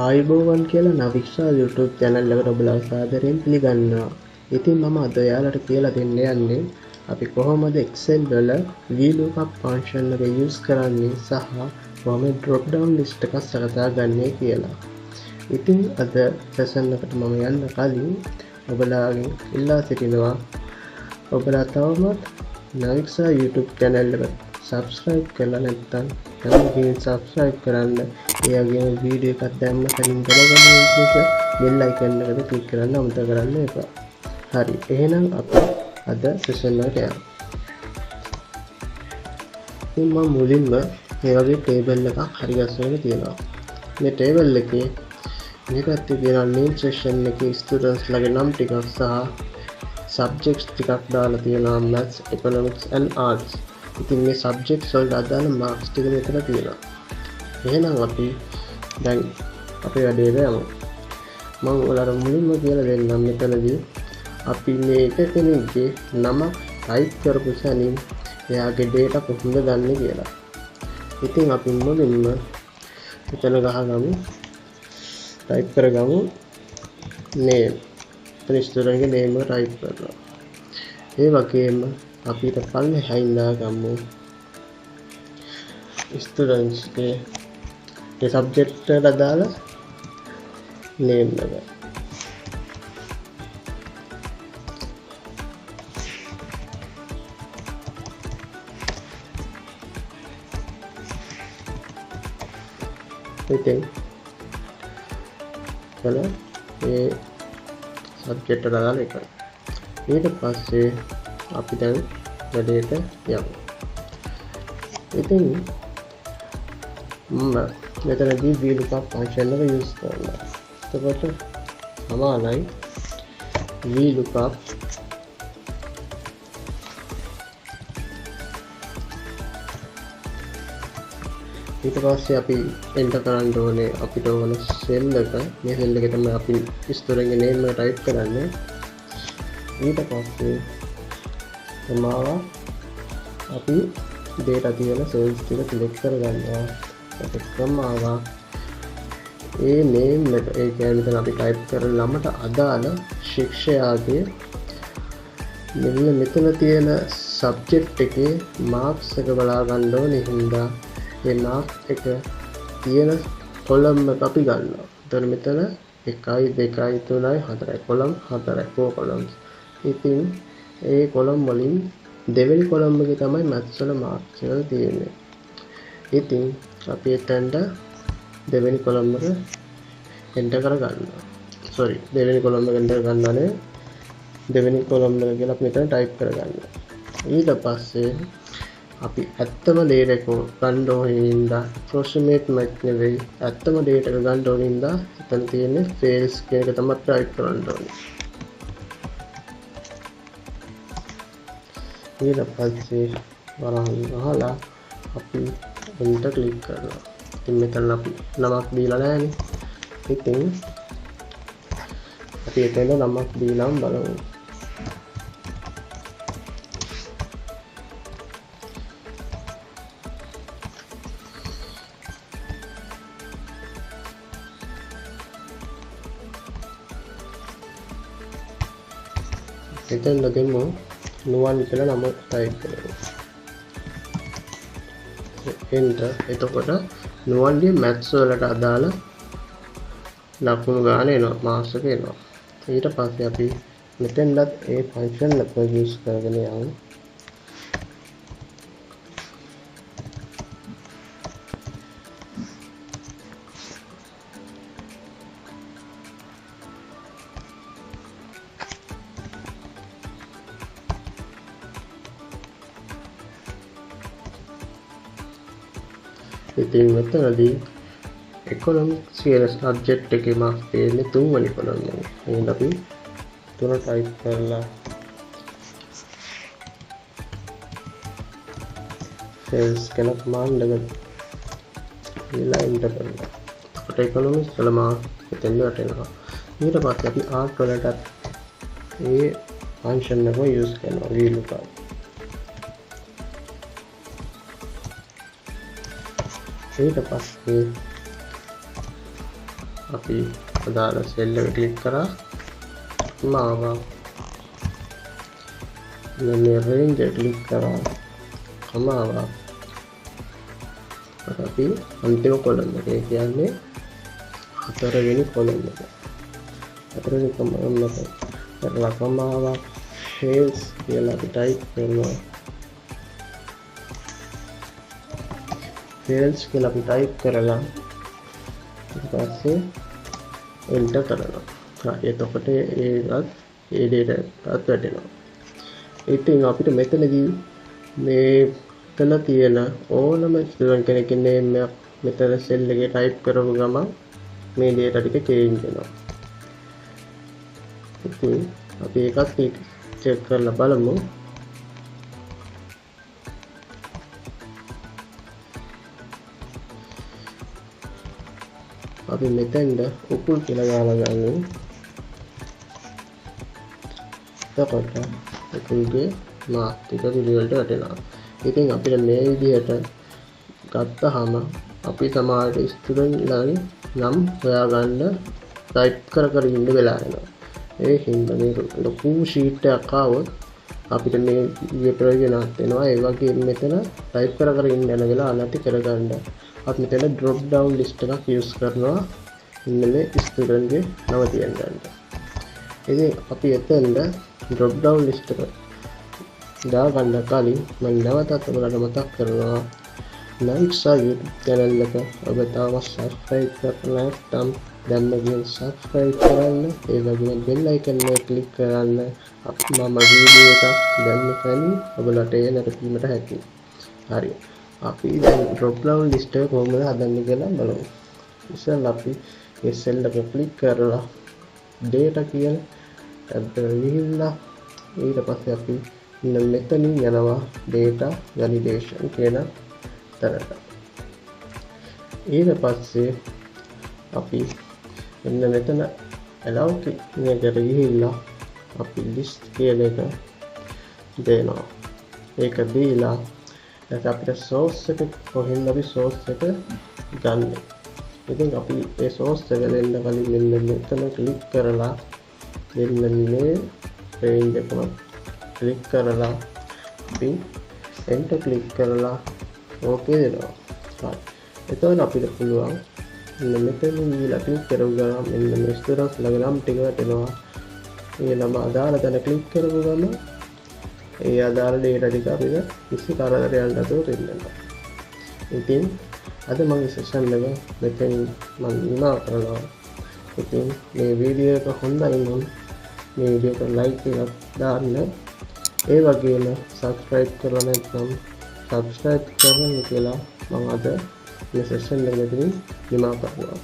ආයුබෝවන් කියලා නවික්ෂා YouTube channel එකට ඔබලා සාදරයෙන් පිළිගන්නවා. ඉතින් මම අද ඔයාලට කියලා දෙන්න යන්නේ අපි කොහොමද Excel වල VLOOKUP function එක use කරන්නේ සහ කොහොමද drop down list එකක් සකසා ගන්නේ කියලා. ඉතින් අද session එකට මම යන්න කලින් ඔබලාගෙන් ඉල්ලා සිටිනවා ඔබලා තවමත් නවික්ෂා YouTube channel එකට subscribe කරලා නැත්නම් දැන් ගිහින් subscribe කරන්න. ඒ වගේම වීඩියෝ එකක් දැම්ම තනින් දැනගන්න පිණිස බෙල් අයිකන් එකට ක්ලික් කරන්න අමතක කරන්න එපා. හරි, එහෙනම් අපි අද සෙෂන් එකට යමු. ඉතින් මම මුලින්ම මේ වගේ ටේබල් එකක් හරි ගස්සගෙන තියෙනවා. මේ ටේබල් එකේ මේ පැත්තේ තියෙනවා නේම් සෙක්ෂන් එකේ ස්ටුඩන්ට්ස් ලගේ නම් ටිකක් සහ සබ්ජෙක්ට්ස් ටිකක් දාලා තියෙනවා, මැත්ස්, ඉකොනොමික්ස් and arts. ඉතින් මේ සබ්ජෙක්ට්ස් වලට අදාළ මාක්ස් ටික මෙතන තියෙනවා. එහෙනම් අපි දැන් අපේ වැඩේට යමු. මම ඔයාලට මුලින්ම කියලා දෙන්නම් මෙතනදී අපි මේ එක කෙනෙක්ගේ නමක් ටයිප් කරපු සැනින් එයාගේ ඩේටා කොහොමද ගන්නෙ කියලා. ඉතින් අපි මුලින්ම මෙතන ගහගමු, ටයිප් කරගමු නේම්. එතන ස්ටුඩන්ට් ගේ නේම් එක ටයිප් කරනවා. ඒ වගේම අපි ඊට පල්ලෙහායින් දාගමු ස්ටුඩන්ට්ස් ගේ ඒ සබ්ජෙක්ට් එකට අදාළ නේම් එක. ඉතින් එතන මේ සබ්ජෙක්ට් එකට අදාළ එක. ඊට පස්සේ අපි දැන් වැඩේට යමු. ඉතින් මම මෙතනදී VLOOKUP function එක use කරනවා. එතකොට සමානයි VLOOKUP ඊට පස්සේ අපි එන්ටර් කරන්න ඕනේ අපිට ඕන සෙල් එක. මේ සෙල් එකේ තමයි අපි ස්ටුඩන්ට් ගේ නේම් එක ටයිප් කරන්නේ. ඊට පස්සේ සමාව අපි ඩේටා තියෙන සෙල්ස් ටික සිලෙක්ට් කරගන්නවා. ඊට ඒ නේම් එක, ඒ කියන්නේ මෙතන අපි ටයිප් කරන ළමට අදාළ ශික්ෂයාගේ මෙන්න මෙතන තියෙන සබ්ජෙක්ට් එකේ මාක්ස් එක බලා ගන්න ඕනේ හින්දා ඒ මාක්ස් එක තියෙන කොලම් එක අපි ගන්නවා. එතකොට මෙතන 1 2 3 4 කොලම් 4 4 කොලම්ස්. ඉතින් ඒ කොලම් වලින් දෙවෙනි කොලම් එකේ තමයි මැත්ස් වල මාක්ස් එක තියෙන්නේ. ඉතින් අපි එතනට දෙවෙනි කොලම් එක එන්ටර් කරගන්නවා. සෝරි, දෙවෙනි කොලම් එක එන්ටර් කරගන්නවා නෙවෙයි, දෙවෙනි කොලම් එක කියලා අපි මෙතන ටයිප් කරගන්නවා. ඊට පස්සේ අපි ඇත්තම ඩේටා එක ගන්න ඕනේ හින්දා ඇප්‍රොක්සිමේට් මැච් නෙවෙයි, ඇත්තම ඩේටා එක ගන්න ඕනේ හින්දා එතන තියෙන්නේ ෆේල්ස් කියන එක තමයි ටයිප් කරන්න ඕනේ. ඊට පස්සේ වරහන් වහලා අපි එන්ටර් ක්ලික් කරනවා. ඉතින් මෙතන අපි නමක් දීලා නෑනේ. ඉතින් අපි එතන නමක් දීලාම බලමු. එතන දෙමු නුවන් කියලා නම ටයිප් කරමු. එන්ටර්. එතකොට නුවන්ගේ මැත්ස් වලට අදාළ ලකුණු ගාන එනවා, මාක්ස් එක එනවා. ඊට පස්සේ අපි මෙතෙන්වත් ඒ ෆන්ක්ෂන් එක යූස් කරගෙන යමු. ඉතින් මෙතනදී ඉකොනොමික්ස් කියන සබ්ජෙක්ට් එකේ මාක්ස් තියෙන්නේ තුන්වෙනි කොලම් එකේ. එහෙනම් අපි තුන ටයිප් කරලා සෙල්ස් කියන කමාන්ඩ් එක දීලා එන්ටර් කරනවා. එතකොට ඉකොනොමික්ස් වල මාක්ස් එතෙන්ට වැටෙනවා. ඊට පස්සේ අපි ආර්ට් වලටත් ඒ ෆන්ක්ෂන් එක යූස් කරනවා VLOOKUP. ඊට පස්සේ අපි අදාළ සෙල් එක ක්ලික් කරා කමාවක්, මේ රේන්ජ් එක ක්ලික් කරා කමාවක්, අපි අන්තිම කොලම් එක, ඒ කියන්නේ හතරවෙනි කොලම් එක, හතරවෙනි කොලම් එක කරලා කමාවක් ෆේල්ස් කියලා අපි ටයිප් කරනවා. ෆේල්ස් කියලා අපි ටයිප් කරලා ඊට පස්සේ එන්ටර් කරනවා. හරි, එතකොට ඒකත් ඒ ඩේටා එකත් වැටෙනවා. ඉතින් අපිට මෙතනදී මේ මෙතන තියෙන ඕනම ස්ටුඩන්ට් කෙනෙක්ගේ නේම් එකක් මෙතන සෙල් එකේ ටයිප් කරපු ගමන් මේ ඩේටා ටික චේන්ජ් වෙනවා. ඉතින් අපි ඒකත් චෙක් කරලා බලමු. අපි මෙතෙන්ද උපුල් කියලා දාලා ගමු. එතකොට උපුල්ගේ මාක් ටික පිළිවෙලට වැටෙනවා. ඉතින් අපිට මේ විදිහට ගත්තාම අපි සමහරවිට ස්ටුඩන්ට් ළඟ නම් හොයාගන්න ටයිප් කර කර ඉන්න වෙලා යනවා. ඒ හින්දා මේ ලොකු ෂීට් එකක් ආවොත් අපිට මේ විදිය ප්‍රයෝජනවත් වෙනවා. ඒ වගේම මෙතන ටයිප් කර කර ඉන්න යන වෙලාව නැති කරගන්න අපි මෙතන ඩ්‍රොප් ඩවුන් ලිස්ට් එකක් යූස් කරනවා මෙන්න මේ ස්ටුඩන්ට් ගේ නම තියන්න ගන්න. ඉතින් අපි එතනද ඩ්‍රොප් ඩවුන් ලිස්ට් එක දාගන්න කලින් මම නැවතත් ඔයාලට මතක් කරනවා නයිට්සා YouTube channel එක ඔබ තාම subscribe කරලා නැත්නම් දැන්ම ගිහින් subscribe කරන්න. ඒ වගේම bell icon එක click කරන්න. මම වීඩියෝ එකක් දැම්ම සැනින් ඔයාලට එය නැරඹීමට හැකියි. හරි. අපි දැන් drop down list එක කොහොමද හදන්නේ කියලා බලමු. ඉස්සෙල්ලා අපි මේ cell එක click කරලා data කියන tab එකට ගිහිල්ලා ඊට පස්සේ අපි මෙන්න මෙතනින් යනවා data validation කියන තැනට. ඊට පස්සේ අපි මෙන්න මෙතන allow කියන එකට ගිහිල්ලා අපි list කියන එක දෙනවා. ඒක දීලා දැන් අපිට source එක කොහෙන්ද අපි source එක ගන්නෙ? ඉතින් අපි ඒ source එක දෙන්න කලින් මෙන්න මෙතන click කරලා මෙන්න මේ range එකම click කරලා අපි enter click කරලා okay දෙනවා. හරි. එතකොට අපිට පුළුවන් මෙන්න මෙතන ගිහිල්ලා click කරපු ගමන් මෙන්න මේ students ළඟ නම් ටික වැටෙනවා. ඒ නම අදාළ තැන click කරපු ගමන් ඒ අදාළ data ටික අපිට කිසි කරදරයක් නැතුව පෙන්නනවා. ඉතින් අද මගේ සෙෂන් එක මෙතෙන් මම නිමා කරනවා. ඉතින් මේ වීඩියෝ එක හොඳයි නම් මේ වීඩියෝ එකට ලයික් එකක් දාන්න. ඒ වගේම සබ්ස්ක්‍රයිබ් කරලා නැත්නම් සබ්ස්ක්‍රයිබ් කරන්න කියලා මම අද මේ සෙෂන් එක මෙතනින් නිමා කරනවා.